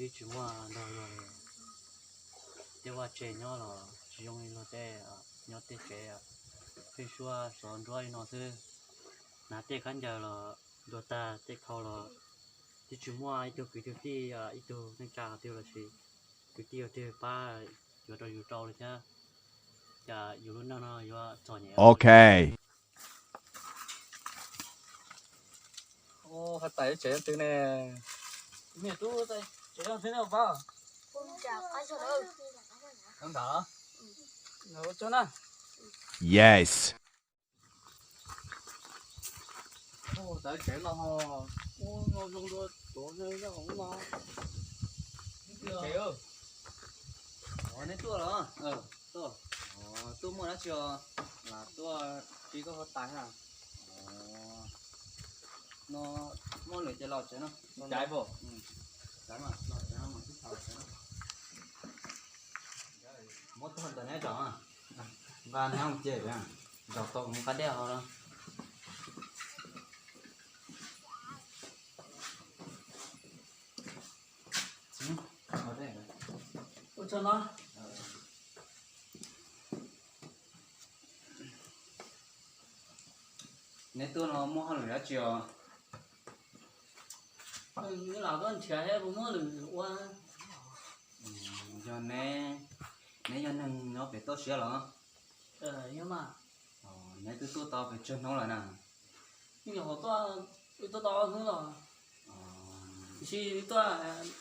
Twb tsis muaj nrog luag li. Tej vaj tse nyob los tsis zoo li luag tej, nyob tej tsev pheej suab xov nruab li no xwb. Hnav tej khaub ncaws los ntuag tag, tej khau los twb tsis muaj ib tug kwv tug tij, ib tug neej tsa qhov twg los sis kwv tij qhov twg pab yuav rau yus rau li thiab. Cas yus lub neej no yuav txom nyem. Ok. Ua, hais tais tsev twg ne? Me tub, tsev twg ne pab? Ntawd. Yes. Tais tsev los ho, ua no zoo dua tuav no. Tsev, neb tuaj los? Tuaj. Tuaj muaj dab tsi os? Tuaj pib koj huab tais na. No muaj lwm ces los tsev no. Caiv, muab tag ntawm neb zos, nqa neb mus ces zos tau mus qab dej hauv los. Neb tuaj no muaj hauj lwm dab tsi os? Lam tuaj nrhiav thiab puas muaj lwm ua. Yog neb, neb yog neeg nyob pem toj siab los? Yog mas. Neb twb tuaj tau pes tsawg hnub lawm na? Nyuam qhuav tuaj, tuaj tau ob hnub los. Tiam sis tuaj,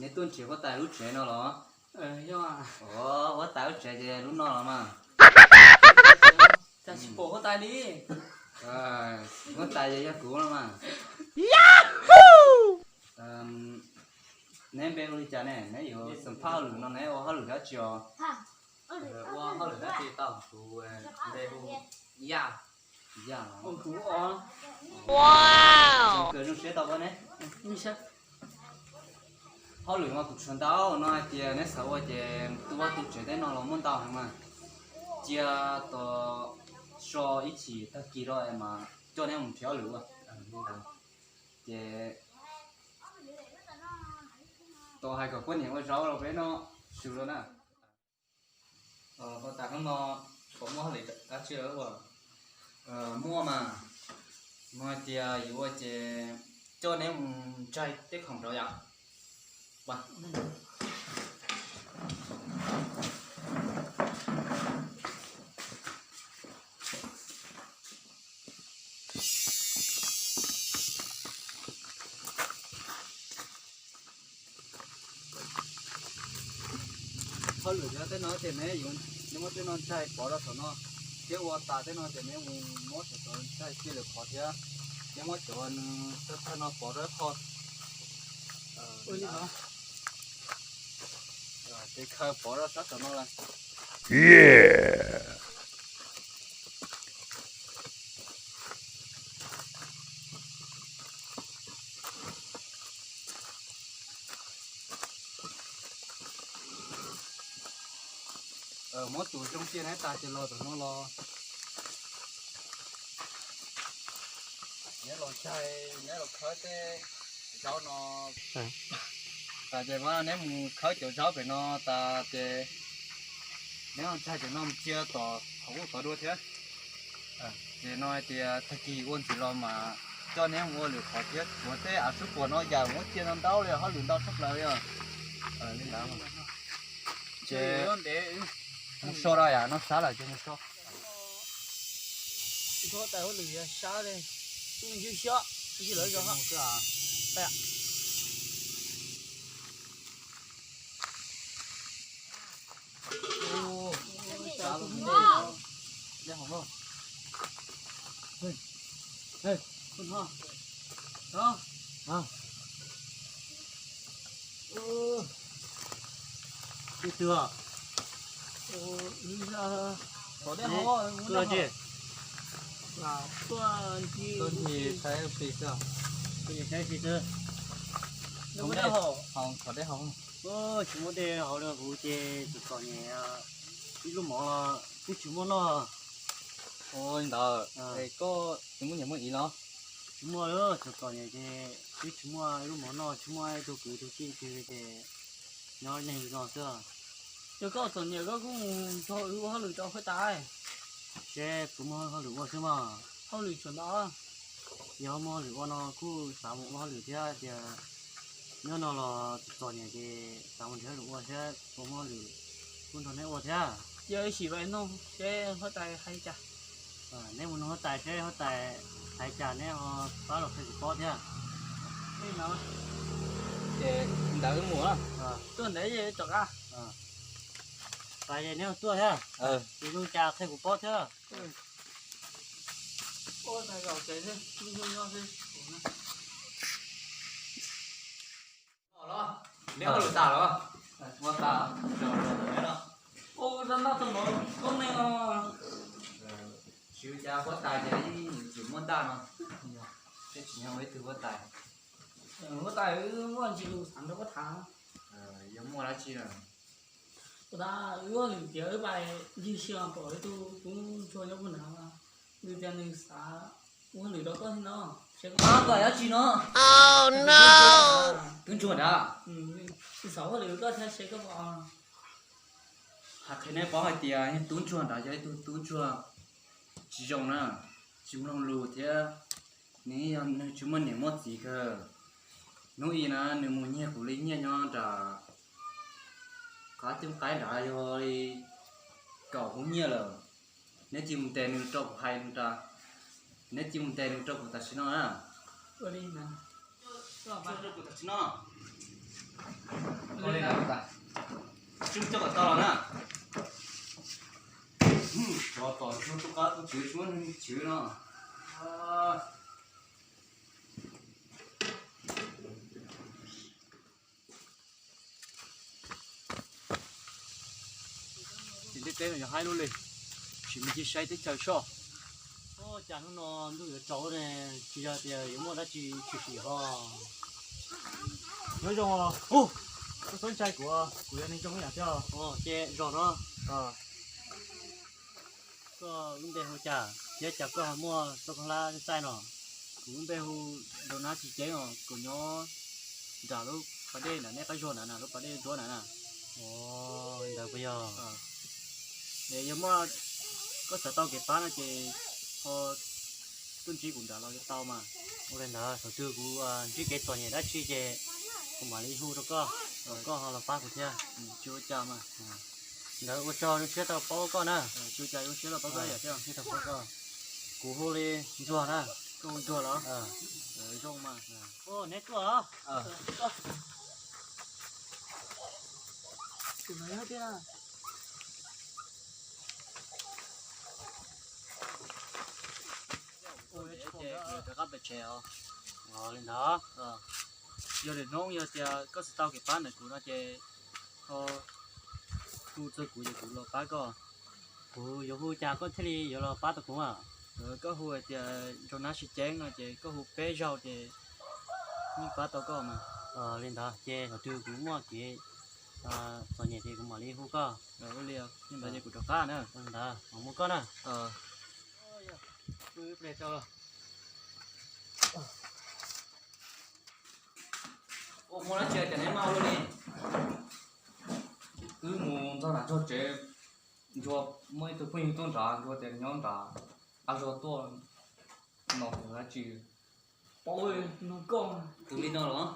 neb tuaj nrhiav huab tais lub tsev no los? Yog. Huab tais lub tsev ces lub no los mas. Cas tsis pom huab tais li? Huab tais ces yog kuv no mas. Neb npe hu li cas ne? Neb yuav xam phaj hauj lwm no neb ua hauj lwm dab tsi os? Ua hauj lwm dab tsi tau? Kuv npe hu Yaj. Yaj los? Kuv os. Zoo kawg, zoo siab tau pom neb. Hauj lwm mas kuv tshuav ntau no, hais tias neb xav ua ces tus vaj tus tsev tej no los muaj ntau heev mas. Cia tos so ib chim tag kis rau mas coj neb mus nrhiav hauj lwm ua. Ces tos hais kom poj niam ua zaub los peb noj su lawm na. Huab tais, hnub no puas muaj hauj lwm dab tsi ua? Muaj mas, no hais tias yuav ua ces coj neb mus ntsaig tej khoom rau yom. Hauj lwm thiab tej no ces neb yuav, neb muab tej no ntsaig pov rau saum no, thiab ua tas tej no ces neb mus muab saum tod ntsaig cia lwm qhov thiab, neb muab cov nws thawj thawj no pov rau ib qho. Ces khaws pov rau sab saum no lawm. Muab tus zoo cia neb tas ces los tom no los. Neb los ntsaig, neb los khawb tej zaub no. Tas ces neb mus khawb cov zaub pem no tas ces neb los ntsaig cov no mus cia tom hauv ub tod dua thiab. Ces no hais tias tag kis ua ntxiv los mas coj neb mus ua lwm qhov thiab, tshuav tej av sub puam no yam muab cia ntau ntau li, hauj lwm ntau tshaj plaws li os. Li ntawd ces mus so rau yam no sab lawm ces mus so. Huab tais hauj lwm yog sab li, ncig siab, ncig lawv zos. Tuaj nthi saib xwb, tuaj nthi saib xwb. Tsis muaj dej haus li kuv ces txom txom nyem, ib lub mov los twb tsis muaj noj. Ua li ntawd es koj tsis muaj niam muaj txiv los? Tsis muaj li, txom txom nyem ces twb tsis muaj ib lub mov noj, tsis muaj ib tug kwv tug tij twg ces Nyob neeg zoo xwb. Yog koj txom nyem koj kuj mus nrog wb ua hauj lwm rau huab tais. Seb puas muaj hauj lwm ua xwb mog. Hauj lwm tseem ntau. Yog muaj hauj lwm ua no kuj xav mus ua hauj lwm thiab tias nyob no los txom nyem ces xav mus nrhiav hauj lwm ua thiab, puas muaj hauj lwm kuj nrog neb ua thiab. Yog ib sim pais nug seb huab tais hais cas. Neb mus nug huab tais seb huab tais hais cas neb ho pab los qhia kuv paub thiab. Ces ntawd wb mus, tuaj ntawd rov qab. Pais neb tuaj thiab, tus zoo cas qhia kuv paub thiab. Neb hauj lwm tas los? Ua tas. Ua tas no, koob neeg os. Tsis ua cas, huab tais ces yeej yuav tsum muaj ntaj no. Tej tsis nyob ua ib tug huab tais. Huab tais wb muaj ntsis lus xav nrog koj tham. Yog muaj dab tsi lawm? Ua tas wb ua lwm tiav wb pais ncig si pom ib tug tub ntsuag nyob puag nrad, nws tias nws xav ua hauj lwm rau koj thiab no. Koj yog dab tsi no? Tub ntsuag nrad. Nws xav ua hauj lwm rau koj thiab seb koj puas. Hais qhia neb paub hais tias tub ntsuag nrad yog ib tug tub ntsuag tsis zoo na, tsis mloog lus thiab nws yog neeg tsis muaj niam muaj txiv kawg. Hnub ib na nws mus nyiag kuv li nyiaj nyob nram qab cooj qaib nrad yog li kaum hub nyiaj lawm. Neb cia mus ntes nws rau kuv hais nrad, neb cia mus ntes nws rau kuv tam sim no na. Rau kuv tam sim no. Tswb coj kom tau los na. Tsov tom ntsuag tub qab tub tswv tsis muab neeg chwv no. Tim ntiaj teb no yog haib lub li, sim mus ncig saib teb chaws soj. Cas hnub no ntuj yuav tsaus ne, tsis yog tias yuav muaj dab tsi tshwm sim ho. Nyob zoo os. Koj txhob ntshai kuv, kuv yog neeg zoo ib yam thiab. Ces zog no. Koj lub npe hu cas thiab cas koj ho muaj txoj khaub hlab txaij no? Kuv lub npe hu Nraug Nab Tsis Ceeb os, kuv nyob nram lub pas dej nram nej qab zog na, lub pas dej nruab na na. Ntawd puas yog? Es yog muaj koj xav tau kev pab no ces ho tuaj ntsib kuv nram los yeej tau mas. Ua li ntawd thaum twg kuv ntsib kev txom nyem dab tsi ces kuv mam li hu rau koj, kom koj ho los pab kuv thiab. Tsis ua cas mas. Ntawd ua tsaug, zoo siab tau paub koj na. Tsis ua cas, zoo siab tau paub koj yam thiab. Kuv hu li Ntsuag na. Koj hu Ntsuag los? Zoo mas. Neb tuaj. Rov qab pem tsev os. Li ntawd. Yog lwm hnub yog tias koj tsis tau kev pab ntawm kuv no ces ho hu txog kuv ces kuv los pab koj. Kuv yuav hu cas koj thiaj li yuav los pab tau kuv mas? Koj hu hais tias Nraug Nab Tsis Ceeb no ces koj hu peb zaug ces yeej pab tau koj mas. Li ntawd ces thaum twg kuv muaj kev txom nyem ces kuv mam li hu koj. Ua li, li ntawd ces kuv rov qab na. Li ntawd mam mus koj na. Ua muaj dab tsi cas neb maj ua luaj li? Wb mus ntxog nram Ntsuag tsev, Ntsuag muaj ib tug phooj ywg tuaj nrad, Ntsuag tias nyob nrad, qab zog tuaj no tus dab tsi. Paub, nug koj. Tus li no los?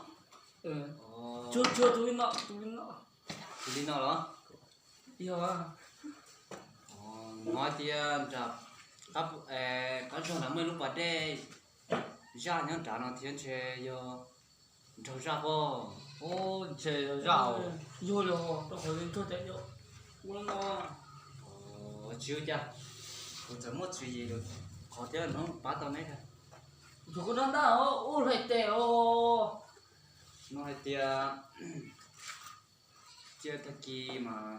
Tsuag tsuag tus li no, tus li no. Tus li no los? Yog. Hnov tias nram qab zog nrad muaj ib lub pas dej zaj nyob nrad no thiab ntshe yog nraug zaj pob. Ntshe yog zaj. Yog li os, rau qhov li Ntsuag tias yog ua li no. Tsis ua cas, kuv txawm muaj tswv yim lwm qhov thiab hnub pab tau neb. Tsuas koj nrog ntaj ub hlais tes os. No hais tias cia tag kis mas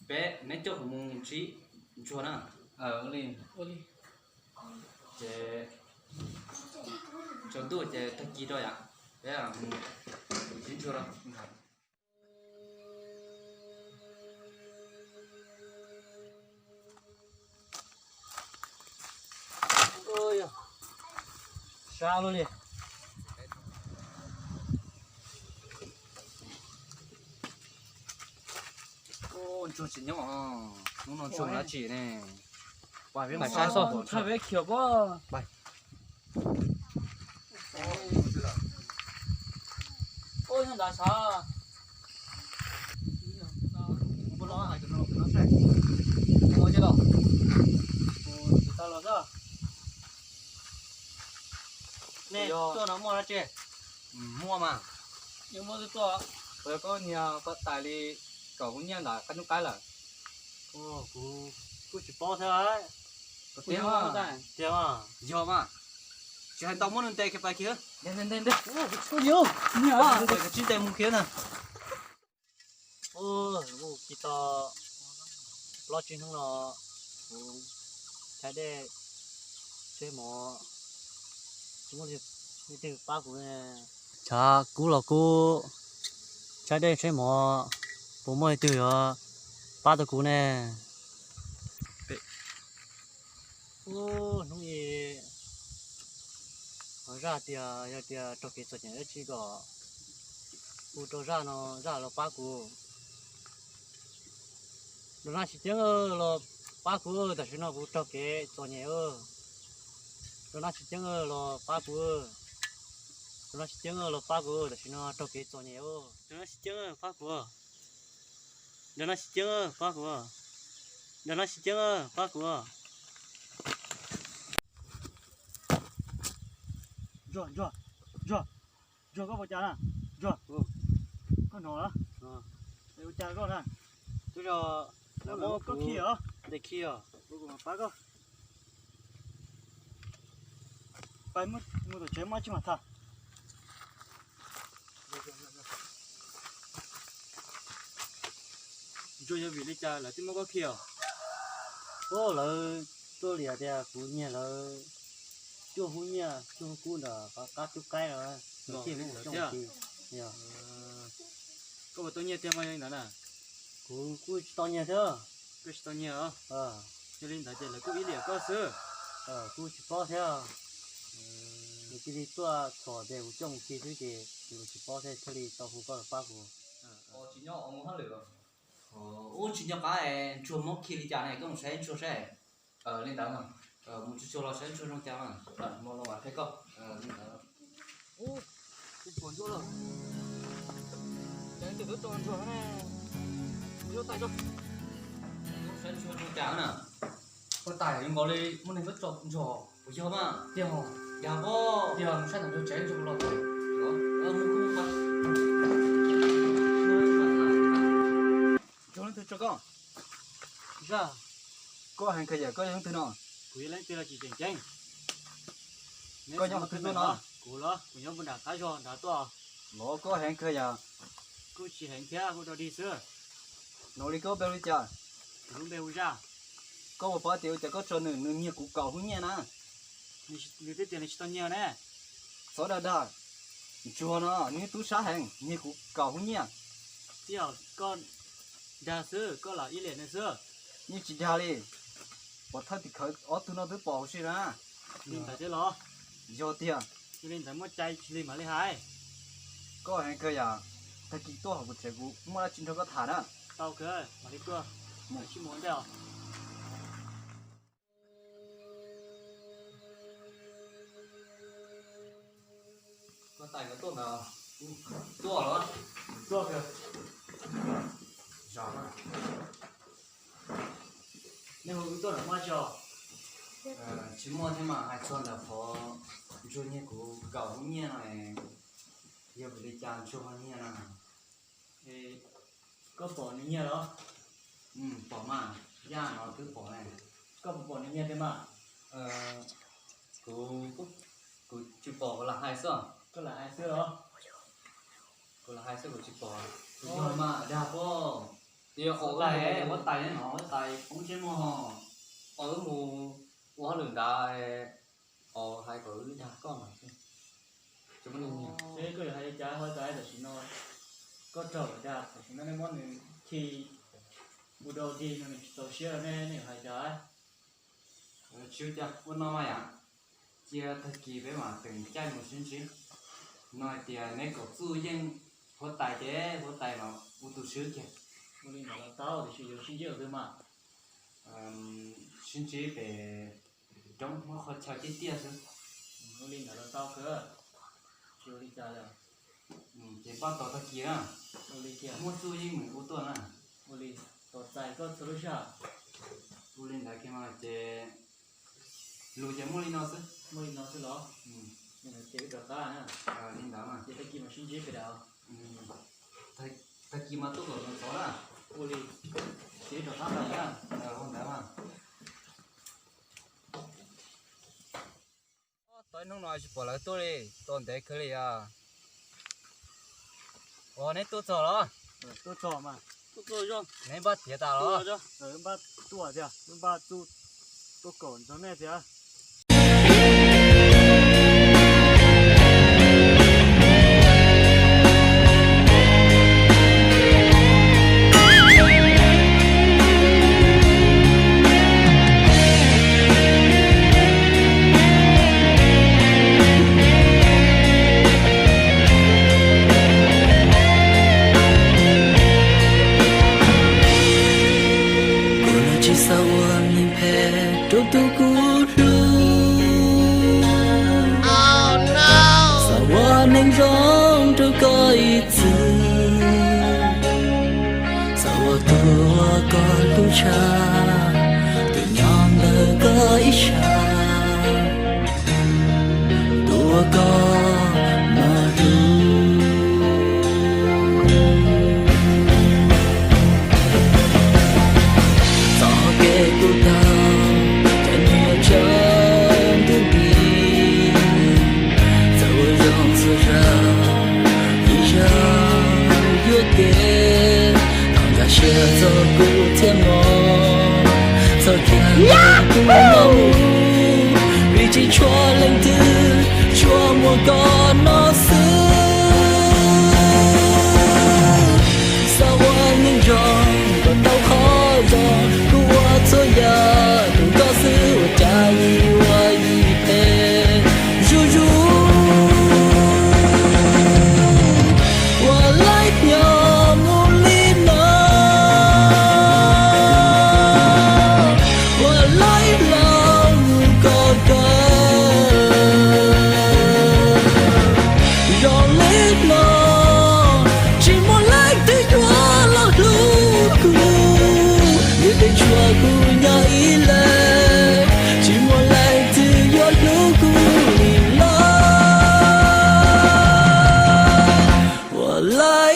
peb, neb coj kuv mus ntsib Ntsuag na. Ces tsaus ntuj ces tag kis rau yom, peb mus ntsib Ntsuag rau. Sab luaj li. Ntsuag tsis nyob, hnub no ntsuag dab tsi ne? Pais saib xwb, tshaj peb khiav pob. Ua nyob nrad sav. Nej tuaj no muaj dab tsi? Muaj mas. Yog muaj twb tuaj. Kuv yog koj niag huab tais li, kaum hub nyiaj ntawm qab nyuj qaib lawm. Kuv kuj tsis paub thiab. Tiag mas. Yog mas. Tsis hais ntau, muab nws ntes kiag pais kiag. Kuv tsis ntes mus kiag na. Kuv tsis tau, plaub tsib hnub no kuv tshaib dej tshaib mov, tsis muaj leej twg pab kuv ne. Tshav kub los kub, tshaib dej tshaib mov, puas muaj leej twg yuav pab tau kuv ne? Hnub i, ho zaj tias yog tias raug kev txom nyem dab tsi kom hu rau zaj no, zaj los pab kuv. Nrog nab sis ceeb los pab kuv, tam sim no kuv raug kev txom nyem. Nrog nab sis ceeb los pab kuv. Nrog nab sis ceeb los pab kuv, tam sim no raug kev txom nyem. Nrog nab sis ceeb pab kuv. Nrog nab sis ceeb pab kuv. Nrog nab sis ceeb pab kuv. Ntsuag, ntsuag, ntsuag, ntsuag, koj ua cas na? Ntsuag, koj hnov los? Ua cas koj na? Twb yog lawv muab koj khi os. Ntes khi os. Kuv mam pab koj. Pais mus tom tsev muab tsis mam tham. Ntsuag, yog vim li cas lawv twb muab koj khi os? Lawv tuaj liam tias kuv nyiag lawv cuaj hub nyiaj cuaj hub kub ntawm qab nyuj qaib no, lawv thiaj muab kuv coj mus khi. Koj puas tau nyiag tiag mas yog li ntawd na? Kuv kuj tsis tau nyiag thiab. Koj tsis tau nyiag os? Yog li ntawd ces lawv kuj ib liam koj xwb. Kuj tsis paub thiab. Nws cia li tuaj txhom tias kuv coj mus khi xwb ces kuv tsis paub thiab thiaj li tau hu koj los pab kuv. Tsis nyob ua hauj lwm. Ub, tsis nco qab es Ntsuag muab khi li cas ne, koj mus saib Ntsuag saib. Li ntawd, mus tsuag tsuag los saib Ntsuag zoo cas mas, mus los mam qhia koj. Li ntawd. Ub, tsis pom Ntsuag lawm. Cas leej twg tuaj tso Ntsuag ne? Mus saib Ntsuag zoo cas na. Huab tais, zoo nkaus li muaj neeg tuaj tso Ntsuag. Puas yog mas? Tiag, dag pob. Tiag, mus saib ntawm Ntsuag tsev Ntsuag los. Ntsuag leej twg tso koj? Zaj, koj heev kawg yam, koj yog leej twg no? Kuv yog leej twg los tsis tseem ceeb. Koj nyob qhov twg tuaj no? Kuv los kuv nyob puag nram qab zog nrad tuaj. Los koj heev kawg yam. Kuj tsis heev thiab, kuj rau dig xwb. Nov li koj npe hu li cas? Kuv lub npe hu Zaj. Koj puas paub tias ua cas koj tso nws, nws nyiag kuv kaum hub nyiaj na. Nws twb tias nws tsis tau nyiag ne. Txhob dag dag, Ntsuag no nws tub sab heev, nyiag kuv kaum hub nyiaj. Tij, koj dag xwb, koj lam ib liam nws xwb. Yeej tsis dag li. Pov thawj tim khawv ob tug no twb pom huv si na. Li ntawd thiab los? Yog tiag. Yog li ntawd muaj cai tsis li mam li hais. Koj heev kawg yam, tag kis tuaj hauv kuv tsev kuv muaj dab tsi nrog koj tham na. Tau kawg, mam li tuaj. Sib mus ua ntej os. Koj tais nkawd tuaj ntawd. Tuaj los? Tuaj kawg. Nej hu wb tuaj ntawm muaj tsi? Tsis muaj thiab mas, hais txog ntawm qhov Ntsuag nyiag kuv kaum hub nyiaj no, yog vim li cas Ntsuag ho nyiag na? Koj pom nws nyiag los? Pom mas, yaj no twb pom ne. Koj puas pom nws nyiag tiag mas? Kuv, kuv tsis pom, kuv lam hais xwb. Koj lam hais xwb los? Kuv lam hais xwb, kuv tsis pom. Kuv yog mas dag pob. Yog qhov tais, huab tais no, huab tais poob siab muag ho. Wb mus ua hauj lwm nrad, ho hais kom wb dag koj mas. Seb koj yuav hais li cas, huab tais, tam sim no koj raug lawm dag, tam sim no nej muab nws khi ua dog dig no nws tsis txaus siab rau nej, nej yuav hais cas? Tsis ua cas, ua no mas yam, cia tag kis peb mam teem caij mus sib ntsib. No hais tias neb kom txuj yeej huab tais ces huab tais mas ua tus swb kiag. Ua li ntawd los tau, tiam sis yuav sib ntsib qhov twg mas? Sib ntsib pem roob muab qhov chaw tiaj tiaj xwb. Ua li ntawd los tau kawg, tsis ua li cas li. Ces npaj tos tag kis na. Ua li tiag. Muaj txuj yeej meem ua tuaj na. Ua li, tos txais koj txhua lub sij hawm. Ua li ntawd kiag mas ces lus ces muaj li no xwb. Muaj li no xwb los? Ces wb rov qab na. Li ntawd mas ces tag kis mam sib ntsib pem dav. Tag kis mas tuaj kom txog txog na. Ua li, ces wb rov qab na. Ua ntawd mas. Tos ib hnub no tsis pom lawv tuaj li, tuaj ntev kawg li os. Ua neb tuaj txog los? Neb npaj tiav tas los? Npaj tuaj tiag, npaj tuaj kom nrog nej tiag. Kuv los tsis xav ua neeg phem rau tus kuv hlub, xav ua neeg zoo rau koj ib txwm, xav ua tus uas koj hlub tshaj, tus nyob ntawm koj ib sab, tus uas koj mloog. Txoj kev kuv tau cov niag tsawg ntuj nti, txawm ua zoo txhua zaus, ib zaug yuav kev tau nkag siab txog kuv thiab mog. Txoj kev kuv mloog, vim tsis tshua leej twg, tsuas muaj koj no xwb. Xav ua neeg zoo kom tau qhov zoo, kuv ua txhua yam rau koj xwb, ua cas yim ua yim phem zuj zus. Ua laib nyob mus li no, ua laib los mus kom kawg. Zoo li no, tsis muaj leej twg yuav los hlub kuv, nws tej tshuav kuv nyob ib leeg, tsis muaj leej twg yuav hlub kuv li no. Ua laib